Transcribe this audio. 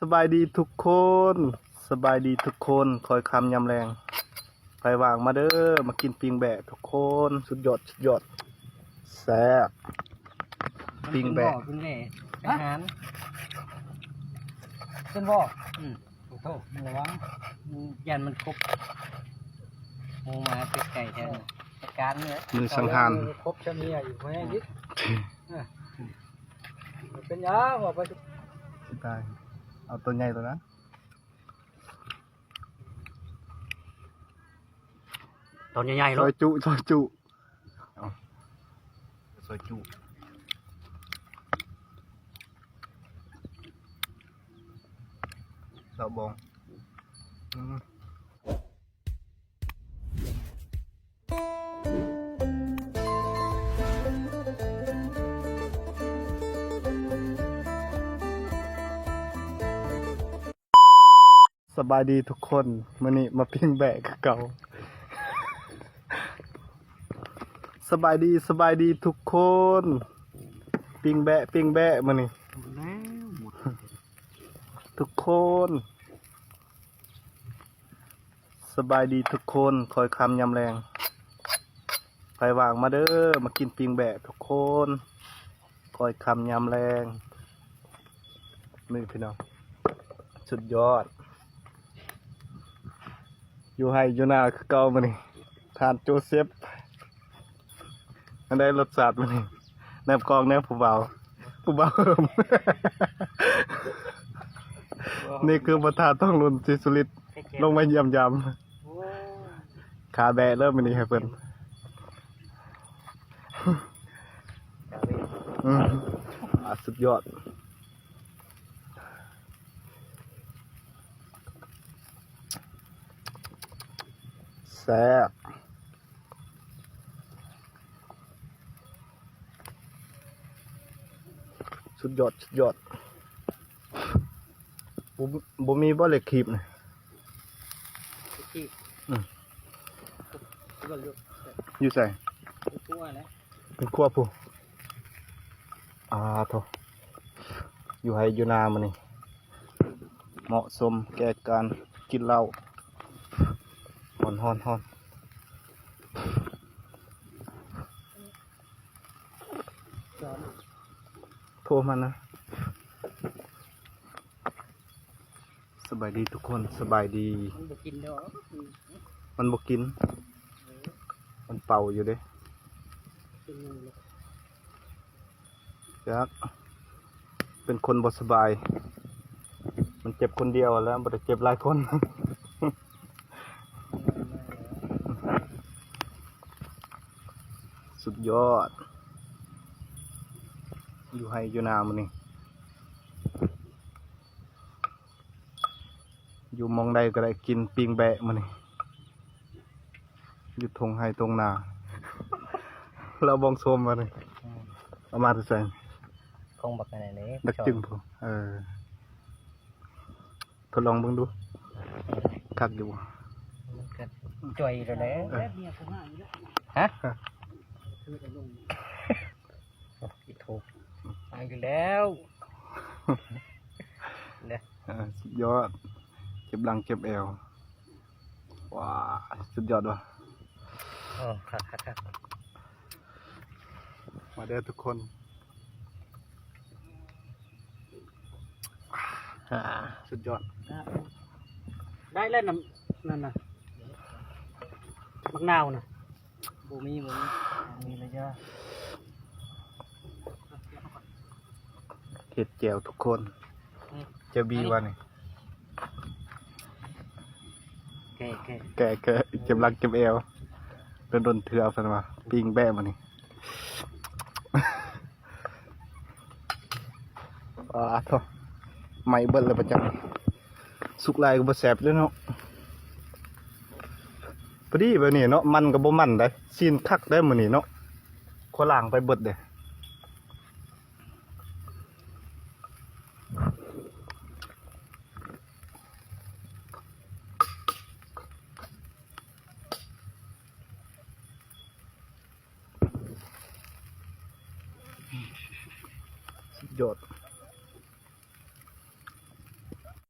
ສະບາຍດີທຸກຄົນ ສະບາຍດີທຸກຄົນ ຄ່ອຍຄ່ຳຍາມແລງ ໃຜວ່າງມາເດີ ມາກິນປີ້ງແບ້ທຸກຄົນ ສຸດຍອດ ສຸດຍອດ ແຊບ ປີ້ງແບ້ ປີ້ງແບ້ ອາຫານ ເປັນບໍ່? ອືມ ໂອ້ໂຫ ລະວັງ ຢ້ານມັນຄົບ ໝູມາໄກໆແທ້ ຈັດການເລີຍ ມືສັງຫານ ຄົບຊະເມຍຢູ່ ແຮງອີກ ເປັນຫຍັງວ່າໄປ ຊິຕາຍ ເອົາຕົວໃຫຍ່ຕົວນັ້ນ ຕອນໃຫຍ່ໆ ໂລດ ຊອຍຈຸ ຊອຍຈຸ ເອົາ ຊອຍຈຸ ເລາະບອງ ອືມ. ສະບາຍດີທຸກຄົນ ມື້ນີ້ມາປີ້ງແບ້ຄືເກົ່າ ສະບາຍດີ ສະບາຍດີທຸກຄົນ ປີ້ງແບ້ ປີ້ງແບ້ມື້ນີ້ ທຸກຄົນ. ສະບາຍດີທຸກຄົນ ຄ່ອຍຄ່ຳຍາມແລງ ໃຜວ່າງມາເດີ ມາກິນປີ້ງແບ້ທຸກຄົນ ຄ່ອຍຄ່ຳຍາມແລງ ນີ້ພີ່ນ້ອງ ສຸດຍອດ ຢູ່ໄຮ່ຢູ່ນາຄືເກົ່າມື້ນີ້ ທ່ານໂຈເຊັບ. ອັນໃດລົດຊາດມື້ນີ້ ແນມກ້ອງແນມຜູ້ບ່າວ ຜູ້ບ່າວເຮີມ ນີ້ຄືບໍ່ທ່ານທອງລຸນ ສີສຸລິດ ລົງມາຢ້ຽມຢາມ ຂາແບະເລີຍມື້ນີ້ໃຫ້ເພິ່ນ ອືມ ອາ ສຸດຍອດ ແຊບ. ສຸດຍອດ ສຸດຍອດ ບໍ່ ບໍ່ມີບໍ່ເຫຼັກຄີບນະ? ເຫຼັກຄີບ ອືມ ຢູ່ໃສ? ຢູ່ໃນຄົວແຫຼະ ເປັນຄົວຜູ້ ອາ ໂທ້ ຢູ່ໄຮ່ຢູ່ນາມື້ນີ້ ເໝາະສົມແກ່ການກິນເຫຼົ້າ ຮ້ອນໆໆ ໂທມານະ ສະບາຍດີທຸກຄົນ ສະບາຍດີ ມັນບໍ່ກິນດອກ ມັນບໍ່ກິນ ເອີ ມັນເປົ່າຢູ່ເດ້ ກິນໜຶ່ງເລີຍ. ຈັກ ເປັນຄົນບໍ່ສະບາຍ ມັນເຈັບຄົນດຽວແລ້ວ ບໍ່ໄດ້ເຈັບຫຼາຍຄົນ ສຸດຍອດ ຢູ່ໄຮ່ຢູ່ນາມື້ນີ້ ຢູ່ໝ່ອງໃດກໍໄດ້ກິນປີ້ງແບ້ມື້ນີ້ ຢູ່ທົ່ງໄຮ່ທົ່ງນາ ລາວບອງໂຊມມານີ້ ອືມ ເອົາມາແຕ່ໃສ? ຂອງບັກອັນນັ້ນເດ້ ດັກຈຶງພຸ້ນ ເອີ ທົດລອງເບິ່ງດູ ຄັກຢູ່ບໍ່? ມັນກໍຈ່ອຍແລ້ວແຫຼະ ເອີ ຮະ? ອີໂທ ມາຢູ່ແລ້ວ ເອີ ສຸດຍອດ ເຈັບຫຼັງເຈັບແອວ ວ້າ ສຸດຍອດວ່າ ໂອ້ ຄັກໆໆ ມາເດີທຸກຄົນ ອາ ສຸດຍອດ ໄດ້ແລ້ວ ນ້ຳ ນັ້ນນະ ໝາກນາວນະ ບໍ່ມີ ບໍ່ມີ ມີລະເດີ ເຮັດແຈ່ວທຸກຄົນ ອືມ ແຈ່ວບີວ່ານີ້ ແກ້ ແກ້ ແກ້ ເຈັບຫຼັງເຈັບແອວ ດົນໆເທື່ອເພິ່ນວ່າ ປີ້ງແບ້ມື້ນີ້ ອາ ໂທ້ ໄໝ້ເບິດແລ້ວປະຈັກ ສຸກຫຼາຍກໍບໍ່ແຊບເດ້ເນາະ ພໍດີແບບນີ້ເນາະ ມັນກໍບໍ່ມັນໃດ໋ ຊີ້ນຄັກໄດ໋ມື້ນີ້ເນາະ ຂົວລ່າງໄປເບິດເດ້. ສຸດຍອດ